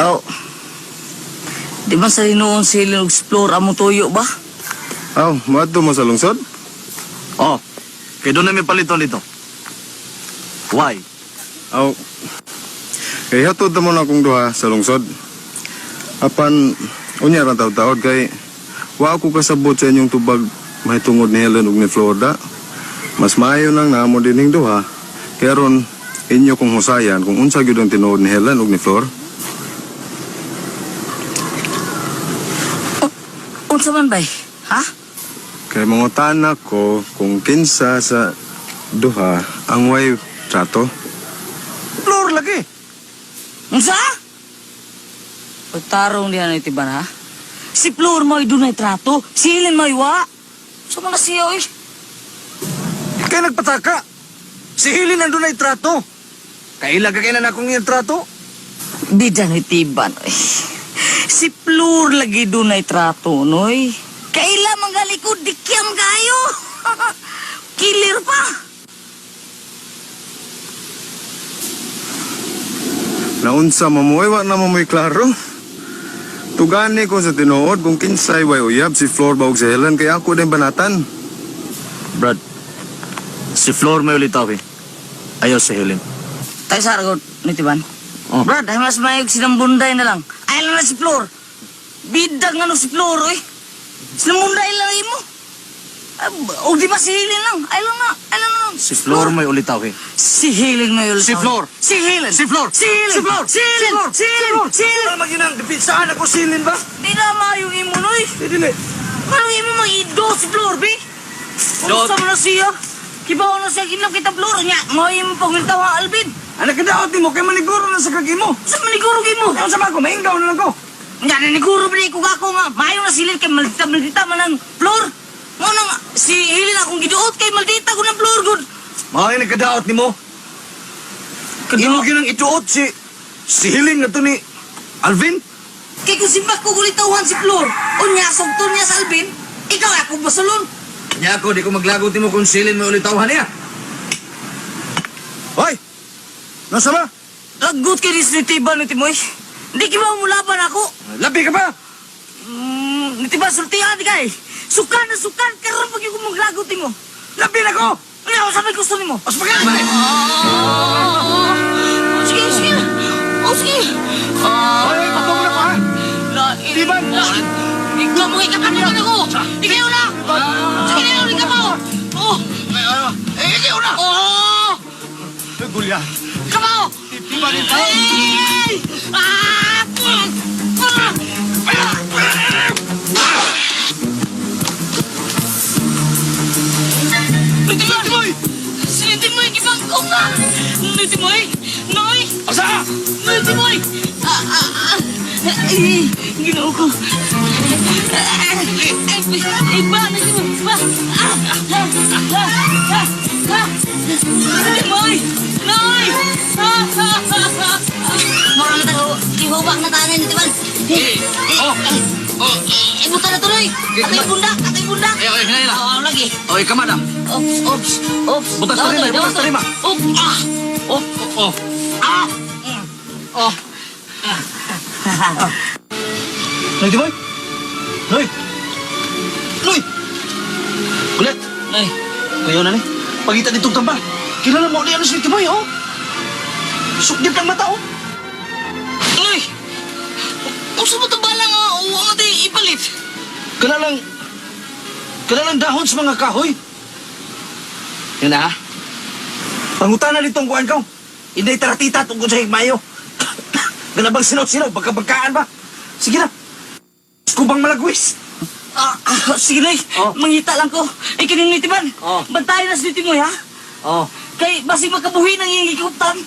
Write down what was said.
Oh. Di ba sa hinuon si Helen explore amo tuyo ba? Aw, moadto mo sa lungsod? Oh, kay doon na may paliton dito. Why? Aw. Kay hatod na mo na akong duha sa lungsod. Apan unya ra taud-taod kay wa ako kasabot sa inyong tubag mahitungod ni Helen ug ni Florida. Mas maayo nang naamo dining duha. Kay aron inyo kong husayan kung unsa gyud ang tinuod ni Helen ug ni Flor. Unsa man bay? Ha? Kay mangutana ko kung kinsa sa duha ang way trato. Floor lagi. Unsa? Pagtarong diha na itiban ha? Si Flor mo'y dunay trato, si Helen mo'y wa. Sa mga siya oy. Kay nagpataka. Si Helen ang dunay trato. Kaila ka kailan akong iyang trato? Bida ni tiban oy. Si Flor lagi dunay trato noy. Kaila manggali ko dikyam kayo. Kilir pa. Naunsa mamoy wa na mamoy klaro. Tugani ko sa tinuod kung kinsay way uyab si Flor ba og si Helen kay ako din banatan. Brad, si Floor may ulitaw eh. Ayaw si Helen. Tayo sa argot ni Tiban. Oh. Brad, ay mas mayog sinambunday na lang. Ay lang na si Flor. Bidang ano si Flor, oy. Sinambunday lang imo. O di ba si Helen lang? Ay lang na, ay lang na. Si Floor may ulitaw eh. Si Helen na yun. Si Flor. Si Helen. Si Flor. Si Helen. Si Flor. Si Helen. Si Helen. Si Helen. Ano maging ang depensahan ako si Helen ba? Di na mayong imo, noy. Di dili. Anong imo mag-ido si Flor, bi? Dot. Unsa man na siya? Kibaw na siya, kinap kita Flor. Nya, mo imo pangiltaw ha, Alvin. Anak kadaot nimo kay maniguro na sa kagimo. Sa maniguro mo. Ayaw sa ko, maingaw na lang ko. Nga naniguro ba ko ako nga maayo na silin kay maldita maldita man ang floor. Mo nang si Helen akong giduot kay maldita ko ng floor good. Mao yung nagkadaot nimo. Imo ginang ituot si Helen na to ni Alvin. Kay kung simbak ko gulitawhan si Flor, unya sugton niya sa Alvin, ikaw ako basulon. Nya ako, di ko maglagot nimo kung si Helen may ulitawhan niya. Hoy! Nasa ba? Lagot kay ni Tiba ni Timoy. Hindi ki ba mulaban ako? Labi ka ba? Ni Tiba sultihan di kay. Sukan na sukan karon pag ko maglagot nimo. Labi na ko! Unya ako sabay gusto nimo. Mas magalit! Ah, sige, sige. Oh, sige. Ah. Hoy, patong na pa! Tiban! Ikaw mo ikapanukan ako! Ikaw na! Sige na, ikaw mo! Oh! Eh, ikaw na! Oh! Gulya! Ikaw mo! Tiban ito! Ay! Ah! Ah! Timoy! Sino Timoy? Gibangkong na! Timoy! Noy! Asa? Noy, Timoy! Ah, ah, ah. Ay, ginoo ko. Ay, ay, ba, Timoy, ba? Ah, ah, ah, ah, ah. Timoy! Noy! Ah, ah, ah, ah. Mura na tayo, ihubak na tayo ni Timan. Eh, Oh! Oh! eh, buta na tuloy. Atay bundak, atay bundak. Eh, okay, hinay na. Oh, lagi. Oy, kamada! Ops, ops, ops. Butas Daw, tarima, daw, butas daw. tarima. Ops, ah. Oh! Oh! Ah. Oh! Noy, Timoy! Noy! Noy! Kulit! Noy. Kayo na ni. Pagita ditong tambal. Kilala mo ni ano si Timoy, oh! Sukdip ng mata, oh! Noy! Uso mo itong bala nga, uwa nga tayo ipalit. Kanalang dahon sa mga kahoy. Yan na, ha? Pangutana ditong kuan ko. Inday taratita tungkol sa higmayo. Ganabang sinaw-sinaw, pagkabagkaan ba? Sige na. Kubang malagwis. Ah, ah, sige Noy, Oh. mangita lang ko. Ikaw ni Tiban, Oh. bantayan na si Timoy ha. Oh. Kay basig makabuhi ng iyong ikuptan.